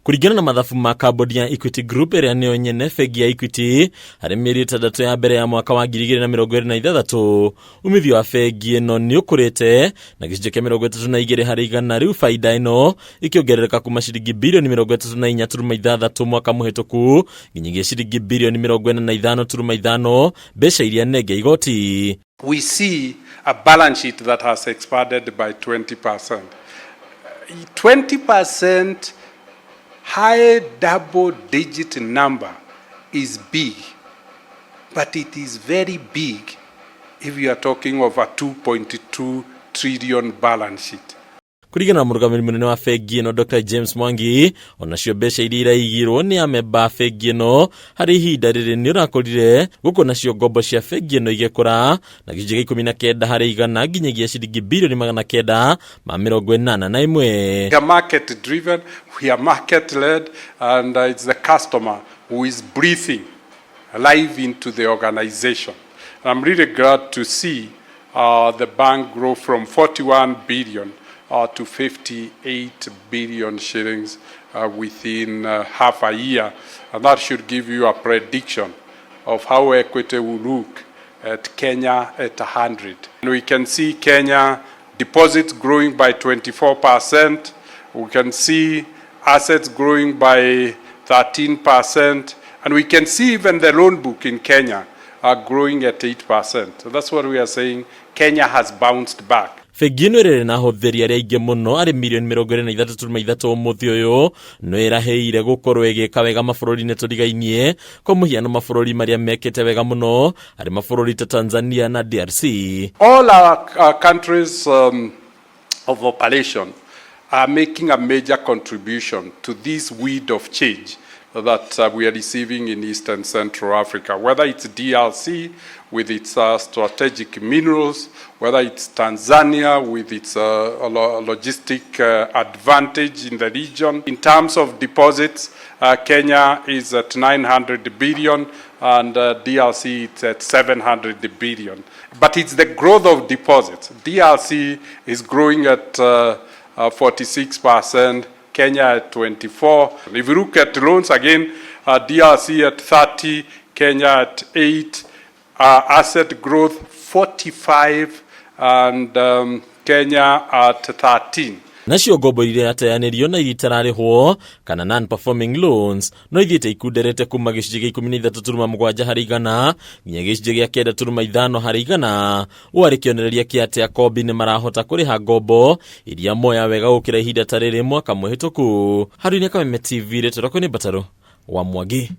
Kũringana na mathabu ma kambuni ya Equity Group ĩrĩa nĩyo nyene bengi ya Equity, harĩ mĩeri 6 ya mbere ya mwaka wa 2026, umithio wa bengi ĩno nĩ ũkũrĩte na gĩcunjĩ kĩa 32%. Rĩu baida ĩno ĩkĩongerereka kuma ciringi birioni 34.6 mwaka mũhĩtũku nginyagia ciringi birioni 45.5 mbeca iria nenge igoti. We see a balance sheet that has expanded by 20%. 20% high double digit number is big, but it is very big if you are talking of a 2.2 trillion balance sheet. Kũringana na mũrũgamĩrĩri mũnene wa bengi ĩno Dr James Mwangi, onacio mbeca iria iraigirwo nĩ amemba a bengi ĩno harĩ ihinda rĩrĩ nĩ ũrakũrire gũkũ, nacio ngombo cia bengi ĩno igĩkũra na gĩcunjĩ gĩa 19% nginyagia ciringi birioni 981. We are market driven, we are market led, and it's the customer who is breathing life into the organization. I'm really glad to see the bank grow from 41 billion to 58 billion shillings within half a year. And that should give you a prediction of how Equity will look at Kenya at 100. And we can see Kenya deposits growing by 24%. We can see assets growing by 13%. And we can see even the loan book in Kenya are growing at 8%. So that's what we are saying. Kenya has bounced back. Bengi ĩno ĩrĩ na ahũthĩri arĩa aingĩ mũno arĩ mirioni 23.3 ũmũthĩ ũyũ no ĩraheire gũkorwo ĩgĩka wega mabũrũri-inĩ tũrigainie, kwa mũhiano mabũrũri marĩa mekĩte wega mũno harĩ mabũrũri ta Tanzania na DRC. All our countries of operation are making a major contribution to this wind of change that we are receiving in East and Central Africa, whether it's DRC with its strategic minerals, whether it's Tanzania with its logistic advantage in the region. In terms of deposits, Kenya is at 900 billion and DRC is at 700 billion. But it's the growth of deposits. DRC is growing at 46%, Kenya at 24. If you look at loans again, DRC at 30, Kenya at 8, asset growth 45, and Kenya at 13. Nacio ngombo iria irateanĩrio na iria itararĩhwo kana non performing loans no ithiĩte ikunderete kuma gĩcunjĩ gĩa 13.7% nginya gĩcunjĩ gĩa 9.5%. Ũũ arĩ kĩonereria kĩa atĩ akombi nĩ marahota kũrĩha ngombo iria moya wega gũkĩra ihinda ta rĩrĩ mwaka mũhĩtũku. Harũ-inĩ Kameme TV, rĩtwa rĩakwa nĩ Mbatarũ wa Mwangi.